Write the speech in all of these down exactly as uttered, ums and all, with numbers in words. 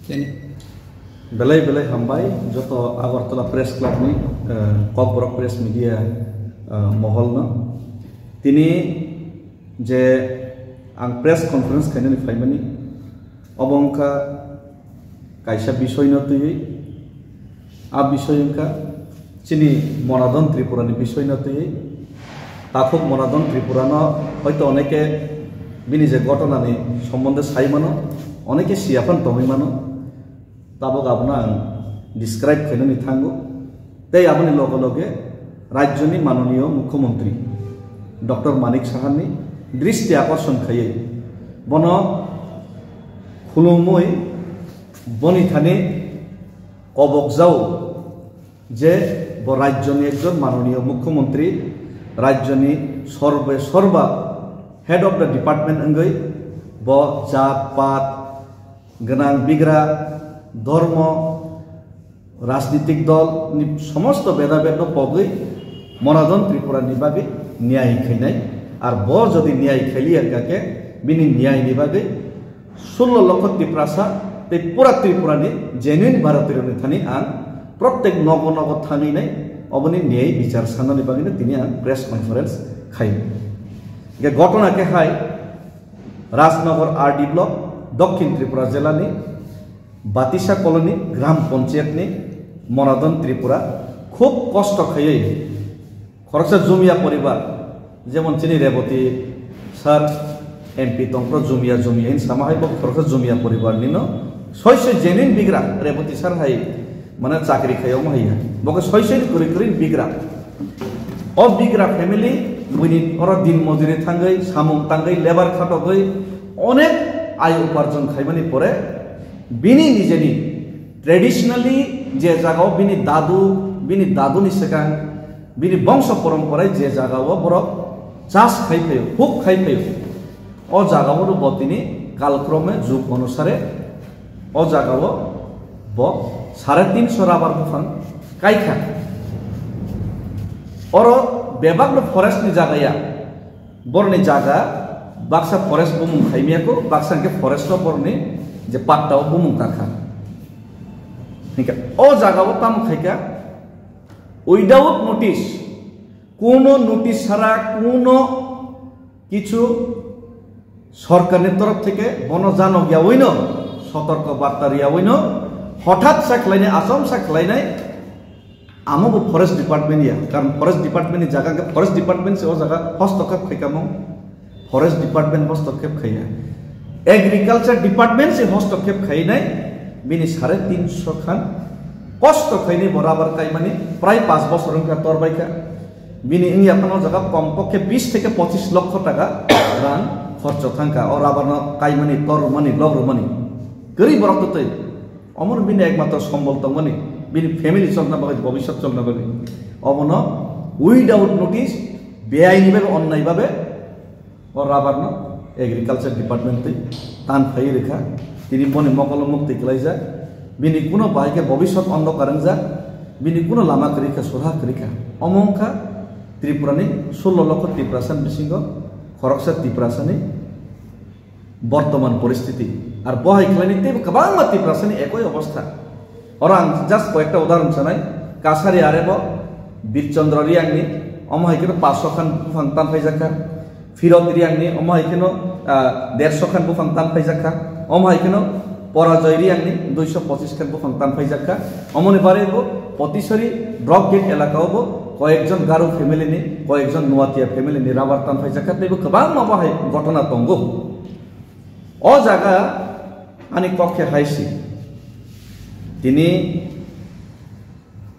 Belai belai hambai joto Agartala Press Club ni, eh, Kokborok Press Media, eh, mohol no. Tini je ang press conference khainani phaimani, obo wngkha kaisa bisoi no twiwi. A bisoi wngkha chini Monadon Tripura ni bisoi no twiwi. Takhuk Monadon Tripura no hoito oneke bini je ghotona ni sombonde sai mano, oneke siya phan tongwi mano. Tabuk abono ang describe khainani thango. Tei aboni loge loge rajyoni manoniyo mukhyamantri Doctor Manik Saha ni dristi akorshon khaiwi bono khulumwi boni thani kobok jao je bo rajyoni ekjon manoniyo mukhyamantri, rajyoni sorbe sorba head of the department wngwi bo jat pat gwnang bigra, dhormo, rajnitik dol ni somosto beda bed no pogwi Monadon Tripura ni bagwi niyai khainai. Ar bo jodi niyai khailiya kake bini niyai ni bagwi sullo lokho Tiprasa tei pura Tripura ni genuine Bharatiyo ni thani ang protek nogo nogo thangwi nai oboni niyai bichar sanani bagwi no tini ang press conference khai. Ge ghotona khe hai Rajnagar R D block, Dokhin Tripura jela ni Batisa colony, Gram Panchayat ni Monadon Tripura, khub kosto khaiwi khoroksa Jumia poribar, jemon chini Reboti sir M P tongphro Jumia Jumia hin sama hai bo khoroksa Jumia poribar nino soi soi genuine bigra Reboti sir hai mane chakri khai omo hai ya. Bo khe soi soi ni kwrwi kwrwi bigra. O bigra family buini oro din mojuri thangwi, samung tangwi, lebar khatogwi onek ayo uparjon khaimani pore bini nijeni traditionally je jagao bini dadu, bini daduni swkang, bini bongso porom porai je jagao borok chas khai phaio, huk khai phaio. O jagao bo tini kalkrome jug onusare o jagao bo sare tinso rabar buphang kaikha. Oro bebak no forest ni jaga ya, borni jaga baksa forest bumung khaimiyako, baksa hwnkhe forest o borni je patta o bumung kakha. Hingke o jagao tamo khaika without notice, kuno notice sara, kuno kichu sorkarni torof theke bono janok yaoino, sotorko barta riyaoino, hothat sa khlainai, achom sa khlainai, amo bo forest department ya, karon forest department ni jaga hwnkhe forest department se o jaga hostokkhep khaikamo, forest department hostokkhep khaiya, agriculture department se hostokkhep khainai, bini sare tinso khan kosto khainai bo rabar kaimani prai panch bosor wngkha torbaikha. Bini wngya phano jaga kom pokhe bis theke pochis lokho taka rang khorcho thangkha o rabar no kaimani, tor rwmani, lok rwmani. Kwrwi borok to twi. Omono bini ekmatro sombol tongmani, bini family cholna bagwi, bobiswt cholna bagwi. Obono without notice, beaini babe, onnai babe, o rabar no agriculture department twi tan phai rwkha. Tini boni mokolo mukti kwlaijak. Bini kuno bahai khe bobiswt ondokar wngjak. Bini kuno lama kwrwi kha, surha kwrwi kha. Omo wngkha Tripura ni sullo lokho Tiprasa ni bisingo khoroksa Tiprasa ni bortoman poristiti. Ar bo hai khlaini teibo kwbangma Tiprasa ni ekoi obostha. Oro ang just koyekta udahoron sanai. Kasari arebo Birchandra Riyangni, omo hai kheno paanch sho khan buphang tan phaijakha. Phirot Riyangni, omo hai kheno, ah, derso khan buphang tan phaijakha. Omo hai kheno Porajoy Riyangni, duiso pochis khan buphang tan phaijakha. Omoni baraibo Potisori drop gate elaka o bo koyekjon Garo family ni, koyekjon Nuatia family ni rabar tan phaijakha. Teibo kwbangma bo hai ghotona tongo. O jaga ani kok khe hai si. Tini,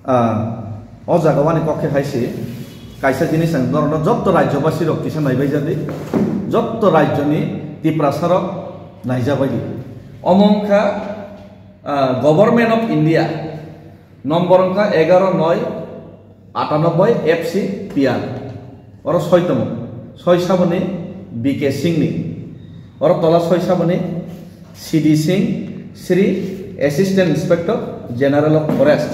ah, o jaga o ani kok khe hai si. Kaisa jinis ang norokno jotto rajyobasi rok kisa naibai jadi. Jotto rajyoni Tiprasa rok naijabai di. Omo wngkha, ah, Government of India. Nombor wngkha egaro noi atanoboi F C P R. Oro soi tongo. Soi saboni B K Singh ni. Oro tola soi saboni C D Singh, Sri Assistant Inspector General of Forest.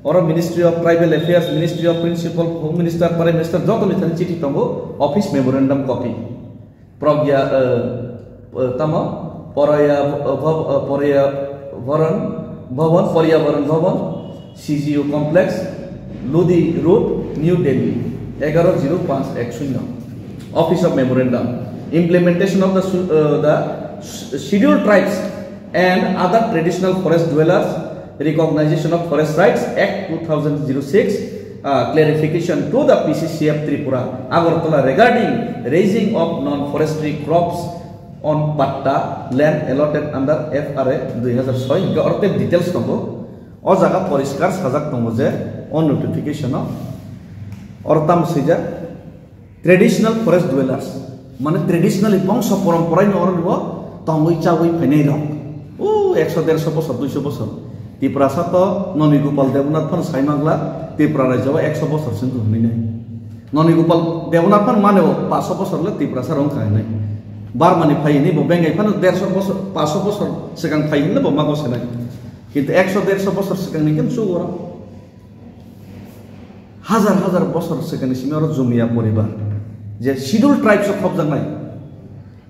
Oro Ministry of Tribal Affairs, Ministry of Principal, Home Minister, Prime Minister, joto ni thani chithi tongo, office memorandum copy. Pragya, eh, eh, tamo, Poraya, eh, Bhav-, eh, Poraya, Varan Bhavan, Paryavaran Bhavan, C G U Complex, Lodi Road, New Delhi, egaro zero panch ek shunyo. Office of Memorandum, implementation of the su- uh, the Scheduled Tribes and Other Traditional Forest Dwellers Recognition of Forest Rights Act two thousand zero six, uh, clarification to the P C C F Tripura Agartala regarding raising of non-forestry crops on patta land allotted under F R A dui hazar soi, hingke oro tei details tongo. O jaga poriskar sajak tongo je o notification o oro tamo swijak traditional forest dwellers, mane traditionally bongso poromporai no oro bo tongwi chawi phainai rok. O ekso derso bosor, duiso bosor. Tiprasa to Noni Gopal Debnath phano sai mangla, Tripura rajyo o ekso bosor sing hwnwi nai. Noni Gopal Debnath phano mane o paso bosor le Tiprasa rong khai nai. Barmani phai ni bo bengai phano derso bosor, paso bosor swkang phai hinle bo mago se nai. Kintu ekso derso bosor swkang ni ken chugo ro. Hazar hazar bosor swkang ni simi oro Jumia poribar. Je Scheduled Tribes o khobjaknai.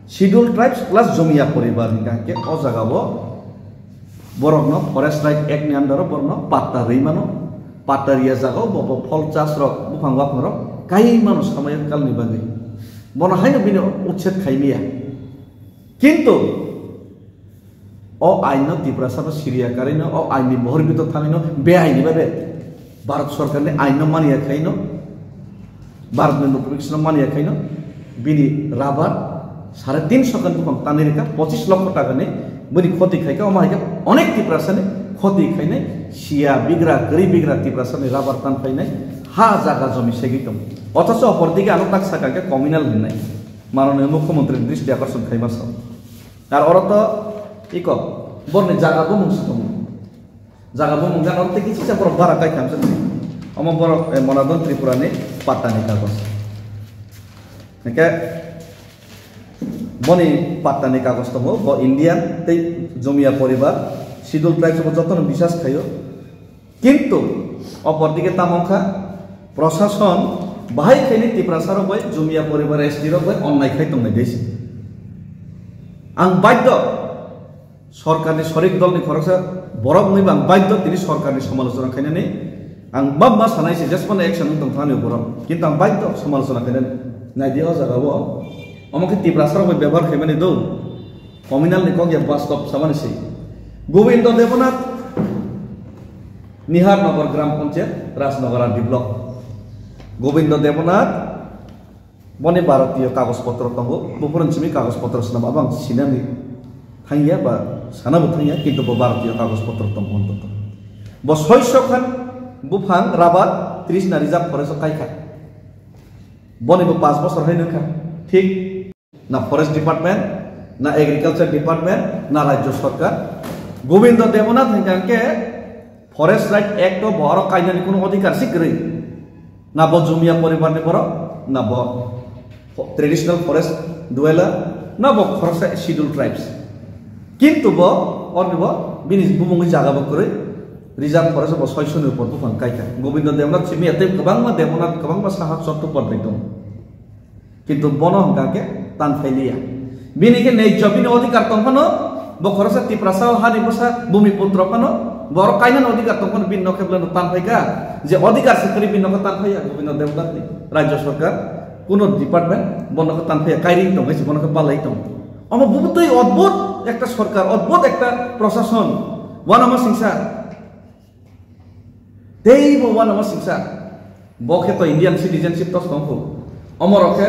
Scheduled Tribes plus Jumia poribar hingka hingke o jaga o borokno Forest Right Act ni under o borokno patta rwi mano. Patta riya jaga o bo, bo phol chas rok, buphang waphang rok kai mano samaya kalni bagwi. Bono haino bini uchet khai maya. Kintu o ain no Tiprasa no siriya karwi no, o ain ni bohor bito thangwi no, be aini babe Bharat Sorkar ni ain no maniya khai no, Bharat ni notification no maniya khai no, bini rubber sare tin so khan buphang tanwi rikha, pochis lokho taka ni bini khoti khai kha, omo hai khe onek Tiprasa ni khoti khainai, siya bigra, kwrwi bigra Tiprasa ni rubber tan phainai, ha jaga jomi segwi tong. Othocho opor dige ano tak saka khe communal hinai, manoniya mukhyamantri ni dristi akorson khaima sa. Ar oro to iko borni jaga bumung se tongo. Jaga bumung gana oro tei kisa borok bara kai khamsa ni. Omo borok, eh, Monadon Tripura ni patta ni kagos. Hingke boni patta ni kagos tongo, bo Indian tei Jomia poribar, Scheduled Tribes bo jotono bisas khaio. Kintu opor dige tamo wngkha, prosason bahai khaini Tiprasa rok bai Jumia poribar S T rok bai onnai khai tongnai dei se. Ang baidho sorkarni sorik dolni khoroksa borok wngwi bo ang baidho tini sorkarni somalochona khainani. Ang bab ma sanai se jesmano action wng tong thani borok, kintu ang baidho somalochona khainani. Naidi o jaga o omo khe Tiprasa rok bai bebohar khaimani do. Communal ni kok ya bastob samani se. Gobindo Debnath, Nihar Nagar Gram Panchayat, Rajnagar R D Block. Gobindo Debnath, boni Bharatiyo kagoj potro tongo, buphuruni simi kagoj potro swnam abang sinani thangya ba sanabo thangya, kintu bo Bharatiyo kagoj potro tongo ontoto. Bo soiso khan buphang rabar Trishna Reserve Forest o kaikha. Boni bo panch bosor hai nangkha. Thik na Forest Department, na Agriculture Department, na Rajya Sarkar. Gobindo Debnath hingka hingke Forest Right Act o bo aro kainani kuno odhikar si kwrwi. Na bo Jumia poribar ni borok, na bo fo-, traditional forest dweller, na bo khoroksa Scheduled Tribes. Kintu bo, orni bo, bini bumungni jaga bo kwrwi, Reserve Forest bo soiso ni upor buphang kaikha. Gobindo Debnath simi tei kwbangma Debnath, kwbangma saha chotto podri tongo. Kintu bono hwnkha khe tanphai liya. Bini khe nejjo bini odhikar tong phano, bo khoroksa Tiprasa o hani bwsa bumi putro phano, borok kainani odhikar tong phano bini nokhe belai no tanphai kha. Je odhikar se kwrwi bini nokhe tanphai ya, Gobindo Debnath ni Rajya Sarkar, kuno department bono khe tanphai ya, kairing tong hai se bono khe palai tong. Omo bubutwi odbhut ekta sarkar, odbhut ekta prosason, uanama singsa. Tei bo uanama singsa, bo khe to Indian citizenship to song kho. Omo rok khe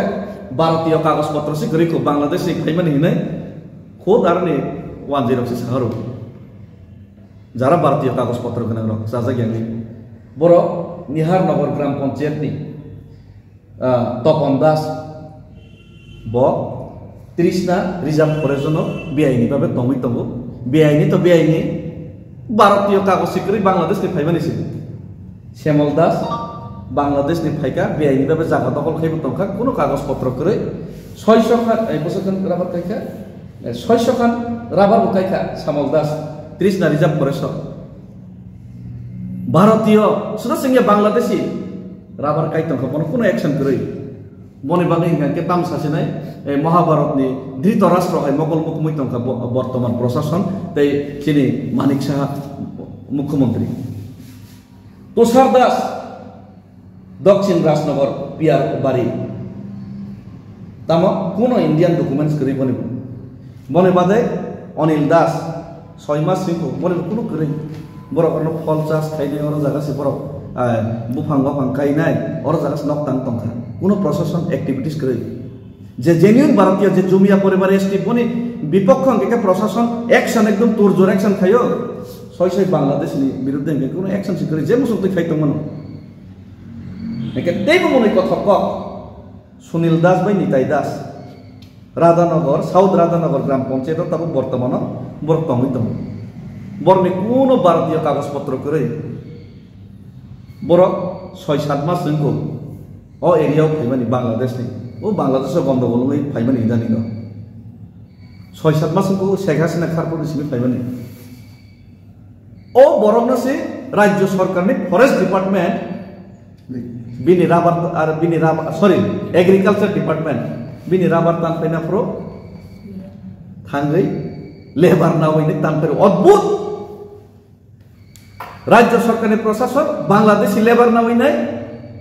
Bharatiyo kagoj potro se kwrwi kho, Bangladesh ni phaimani hinwi khud aroni wanjwi rok se saharo. Jara Bharatiyo kagoj potro gwnang rok chajak yang ni. Borok Nihar Nagar Gram Panchayat ni ah, Topon Das, bo Trishna Reserve Forest no B I ni babe tongwi tongo. B I ni to B I ni Bharatiyo kagoj si kwrwi Bangladesh ni phaimani se. Shyamol Das Bangladesh ni phaikha, B I ni babe jaga dokol khaibo tongkha, kuno kagoj potro kwrwi. Soiso khan, eh, bwswk khan rabar kaikha, eh, soiso khan rabar bo kaikha Shyamol Das Trishna Reserve Forest o. Bharatiyo, suda sengya Bangladeshi, rabar kai tongkha, bono kuno action kwrwi. Boni bagwi hwnkha khe tamsa sinai, eh, Mahabharatni Dhritarashtra hai mokol mukumui tongkha bo-, bortoman Prashason tei chini Manik Saha mukhyamantri. Tushar Das, Dakshin Rajnagar, P R bari. Tamo kuno Indian documents kwrwi boni. Boni bade Anil Das, soi mas singko, boni kuno kwrwi. Borok ano phol chas khainai, oro jaga se borok, ah, buphang buphang kainai, oro jaga se nok tang tongkha. Kuno Prashason activities kwrwi. Je genuine Bharatiya, je Jumia poribar S T, boni bipokho hwnkhe khe Prashason action, ekdom turjor action khaio. Soi soi Bangladesh ni biruddhe hwnkhe kuno action se kwrwi, je muchung twi khai tongmano. Hwnkhe teibo mwnwi kothok kok. Sunil Das bai Nitai Das, Radhanagar, South Radhanagar Gram Panchayat o tabuk bortomano borok tongwi tongo. Borokni kuno Bharatiya kagoj potro kwrwi. Borok soi sat mas wngkuk o area o phaimani, Bangladesh ni. O Bangladesh o gondogol wngwi phaimani idani no. Soi sat mas wngkuk Sheikh Hasina kharpor ni simi phaimani. O borokno se Rajya Sarkarni Forest Department bini rubber ar bini rubber, sorry, Agriculture Department bini rubber tan phaina phuru thangwi lebar nawi ni tan phai, odbhut. Rajya Sarkarni Prashason Bangladeshi lebar nawi nai,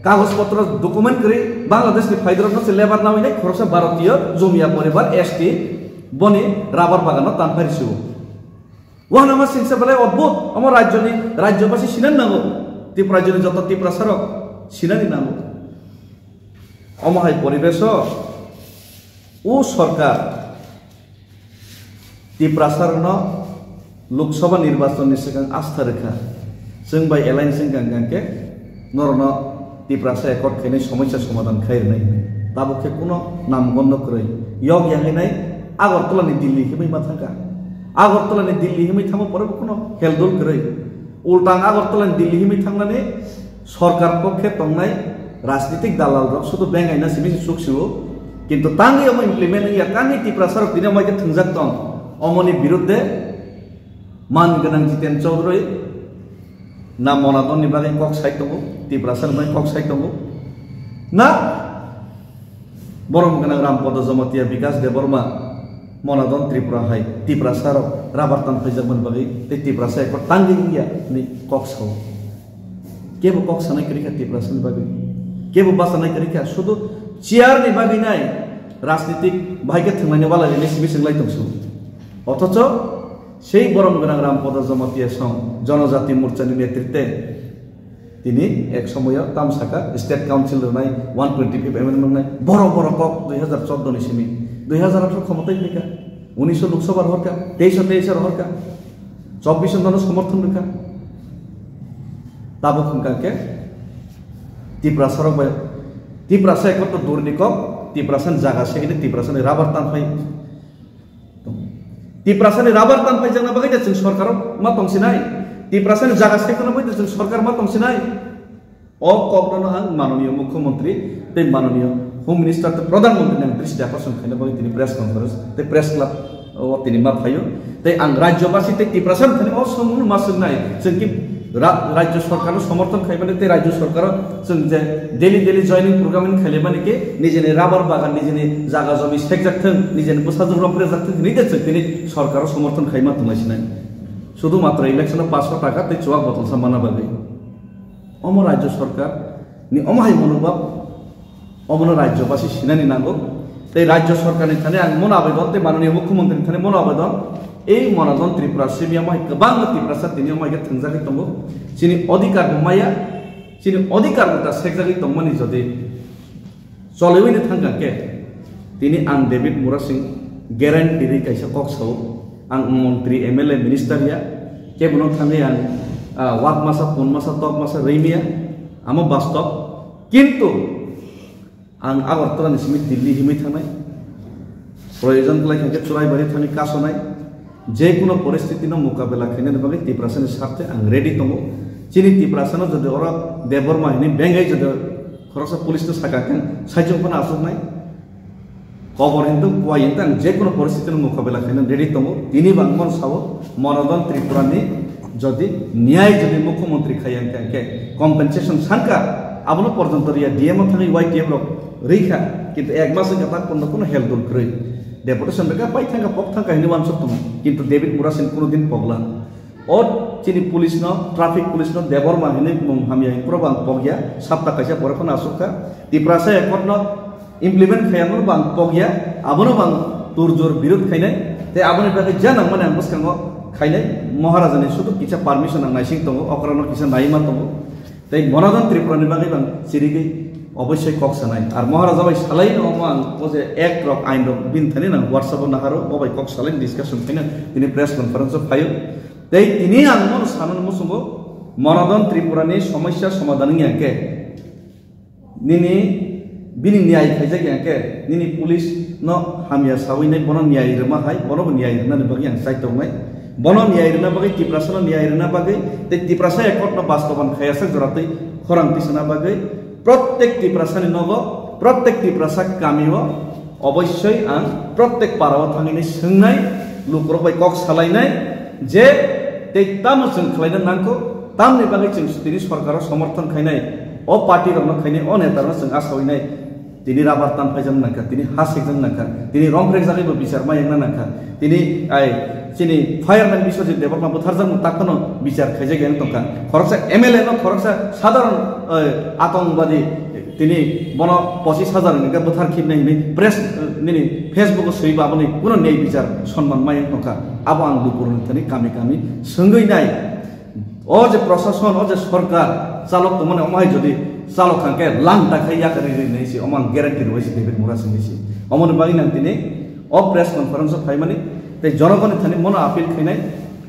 kagoj potro document kwrwi Bangladeshi phaidrokno se lebar nawi nai, khoroksa Bharatiya Jumia poribar S T boni rubber bagano tan phai risigo. Uanama singsa belai odbhut, omo rajyoni, rajyobasi sinani nango. Tripura rajyoni joto Tiprasarok sinani nango. Omo hai poribeso o sorkar Tiprasarokno Lok Sabha nirbachonni swkang astha rwkha. Chwng bai alliance wngkha hwnkhe norokno Tiprasa accord khainai somosa somadhan khai rwnai hinwi. Tabuk khe kuno namgondo kwrwi. Yok yang hinai Agartala ni Delhi himwi ma thangkha. Agartala ni Delhi himwi thangma pore bo kuno heldol kwrwi. Ulta ang Agartala ni Delhi himwi thangnani sorkar pokhe tongnai rajnitik dalal rok sudu bengaina simi se chuk sio. Kintu tangwi omo implement wngya, tangwi Tiprasa rok tini omo khe thwngjak tong. Omoni biruddhe man gwnang Jiten Chaudhary na Monadon ni bagwi kok sai tongo, Tiprasa ni bagwi kok sai tongo, na borom gwnang Rampada Jamatia, Bikas Debbarma, Monadon Tripura hai Tiprasa rok rabar tan phaijakmani bagwi tei Tiprasa ekor tangwi wngya hinwi kok sao. Kebo kok sanai kwrwi kha Tiprasa ni bagwi, kebo bachanai kwrwi kha, sudu chair ni bagwi nai rajnitik bahai khe thwnglaini walai rini simi swng lai tong su. Othocho sei borom gwnang Rampada Jamatia song Jonojati Morcha ni netritwe tini ek somoyo tamsaka state council rwnai, one twenty five amendment rwnai, boro boro kok dui hajar chordo ni simi, dui hajar atharo khomotai phaikha, unisho Lok Sabha rohorkha, teisho teisho rohorkha, chobbish no somorthon rwkha. Tabuk hwnkha khe Tiprasa rok bai, Tiprasa ekotro durni kok, Tiprasa ni jaga segini Tiprasa ni rabar tan phai. Tiprasa ni rabar tan phaijakna bagwi de chwng sorkar ma tong sinai. Tiprasa ni jaga sekhna bagwi de chwng sorkar ma tong sinai. O kokno ang manoniyo mukhyamantri tei manoniyo Home Minister tei Pradhan Mantri ni ang dristi akorson khaina bagwi tini press conference tei press club o tini ma phaio. Tei ang rajyobasi tei Tiprasa ni thani o somung ma swngnai. Chwng ki ra-, rajya sorkar no somorthon khaimani tei rajya sorkar o chwng je daily daily joining program ni khailaimani khe nijeni rabar bagan, nijeni jaga jomi sekjak thung, nijeni bwsajwk rok rejak thung hinwi de chwng tini sorkar o somorthon khaima tongmai sinai. Sudu matro election o paanch sho taka tei chuwak botol sa mana bagwi. Omo rajya sorkar ni omo hai monobhab, omono rajyobasi sinani nango. Tei rajya sorkarni thani ang mono abedon, tei manoniya mukhyamantri ni thani mono abedon, ei Monadon Tripura simi omo hai kwbangma Tiprasa tini omo hai khe thwngjagwi tongo. Chini odhikar bo maya, chini odhikar bo ta sekjagwi tongmani jodi choliwi ni thangkha khe, tini ang David Murasing guarantee ri kaisa kok sao, ang montri, M L A, minister ya, kebono thangwi ang, ah, wak masa, pun masa, tok masa rwi maya, amo bastob. Kintu ang Agartala ni simi Delhi himwi thangnai, proyojon khlai kha khe Churaibari thangwi kasonai, je kuno poristiti no mukabela khainani bagwi Tiprasa ni sarthe ang ready tongo. Chini Tiprasa no jodi oro Debbarma hinwi bengai jodi khoroksa police no saka khe saichung phano achuknai. Kobor hintu kuai hintu ang je kuno poristiti no mukabela khainani ready tongo. Tini bo ang bono sao, Monadon Tripura ni jodi niyai jodi mukhyamantri khai ang khe, ang khe compensation sankha, abono porjonto riya, D M o thangwi Y T F rok Rikha, kintu ek mas wngkha tak kono kono heldul kwrwi. Deputation rikha, pai thangkha, pok thangkha hinwi wansuk tongo. Kintu David Murasing kono din pokla. O chini police no, traffic police no Debbarma hinwi mung hamya hinwi pura bang pokya, sapta kaisa pore kono asukha. Tiprasa Accord no implement khaya no bang pokya, abono bang turjur birud khainai. Tei aboni bagwi janang mani ang bwskango khainai, Maharaja ni sudu kisa permission ang naising tongo, okra no kisa naima tongo. Tei Bonodon Tripura ni bagwi bang chirigwi obossoi kok sanai. Ar Maharaja bai salai no omo ang o je act rok, ain rok bini thani nang WhatsApp o naharo, bo bai kok salai discussion khaina tini press conference o phaio. Tei tini ang mono sanani muchungo Bonodon Tripura ni somosya somadhan wngya khe nini bini niyai khaijak ya khe nini police no hamya sawi nai bono niyai rwma hai, bono bo niyai rwnani bagwi ang chai tongnai. Bono niyai rwna bagwi, Tiprasa no niyai rwna bagwi, tei Tiprasa Accord no bastoban khayaswk jora twi khorang tisana bagwi, prottek Tiprasa ni nogo, prottek Tiprasa kami o obossoi ang prottek para o thangwi nai swngnai, lukurok bai kok salainai je tei tamo chwng khlaina nangkho, tamni bagwi chwng tini sorkar o somorthon khainai, o party rok no khainai, o neta rok no chwng asawi nai. Tini rabar tan phaijak nangkha, tini ha sekjak nangkha, tini rong phrek jagwi bo bichar ma yakna nangkha, tini ai chini fireman Biswajit Debbarma butharjak no takhwno bichar khaijak yang tongkha. Khoroksa M L A no khoroksa sadharon, eh, atongwadi tini bono pochis hajar ni buthar khibnai hinwi press, eh, nini Facebook o swiba aboni kuno niyai bichar sonman ma yang tongkha. Abo ang lukurokni thani kami kami swngwi nai. O je prosason, o je sorkar chalok tongmani, omo hai jodi chalok kha khe lang ta khai yakarwi rwi nai se, omo ang guarantee rwi se David Murasing ni se. Omoni bagwi nang tini o press conference o phaimani tei jonogoni thani mono appeal khainai,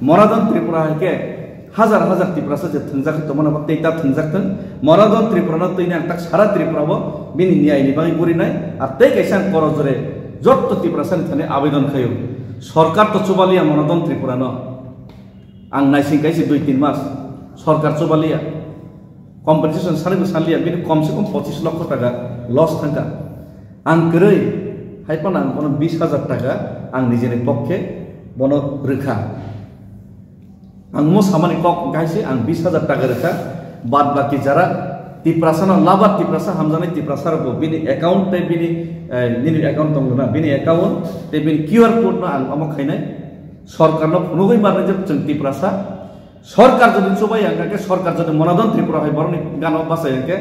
Bonodon Tripura hai khe hajar hajar Tiprasa je thwngjak tongmani bo tei ta thwngjak thwng, Bonodon Tripura no twi nang tak sara Tripura bo bini niyai ni bagwi gurinai, ar tei kaisa ang koro jore jotto Tiprasa ni thani abedon khaio, sorkar to chubaliya Bonodon Tripura no. Ang naising kaisa dui tin mas sorkar chubaliya, compensation sanwi bo sanliya, bini kom se kom pochis lokho taka loss thangkha. Ang kwrwi hai phano ang bono bis hajar taka ang nijeni pokkhe bono rwkha. Ang mo samani kok hwnkha hai se ang bis hajar taka rwkha, bad baki jara Tiprasa no labar Tiprasa hamjaknai Tiprasa rokbo bini account tei bini, eh, nini account tongkha na, bini account tei bini Q R code no ang omo khainai. Sorkar no phunugwi marnai je chwng Tiprasa. Sorkar jodi chubai ya hwnkhe, sorkar jodi Bonodon Tripura hai borokni gana bachai ya hwnkhe,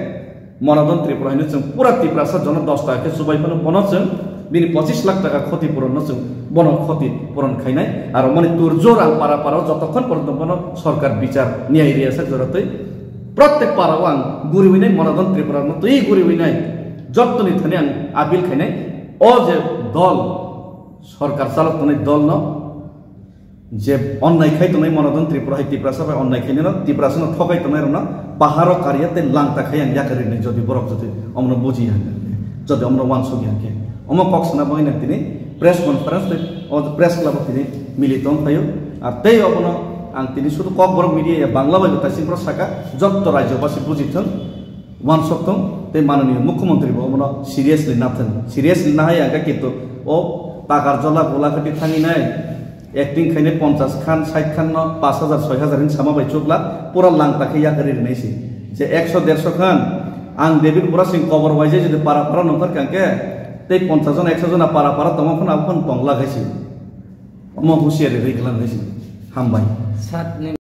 Bonodon Tripura haino chwng pura Tiprasa jono dos taka khe chubai phano bono chwng bini pochis lakh taka khoti puron no chwng bono khoti puron khainai. Aro mani tur jor ang para para o jotokhon porjonto bono sorkar bichar niyai riya sak jora twi prottek para o ang guriwi nai, Bonodon Tripura no twi guriwi nai, jottoni thani ang appeal khainai. O je dol, sorkar chalok tongnai dol no je onnai khai tongnai Bonodon Tripura hai Tiprasa bai onnai khainai no, Tiprasa no thokai tongnai rok no paharo kariya tei langta khai ang yakarwi nai jodi borok jodi omno buji ya hwnkhe, jodi omno wansuk ya hwnkhe. Omo kok sana bagwi nang tini press conference tei o press club o tini milito wng phaio. Ar tei obono ang tini sudu Kokborok media ya Bangla bai bo taising pro saka jotto rajyo basi buji thwng. Wansok tong tei mananiyo mukhyamantri bo omono seriously nathwng, seriously nahai ang khe kintu o takar jola gola khe thangwi nai acting khainai ponchas khan sait khan no pash hajar soi hajar hin sama bai chukla pura langta khe yakarwi rinai se je ekso derso khan ang David Murasing kobor waijai jodi para para nongkhor kha khe tei ponchas jon ekso jona para para tongma phano abo phano tongla khai se omo husiari rwi klan khai se hambai. Sat ni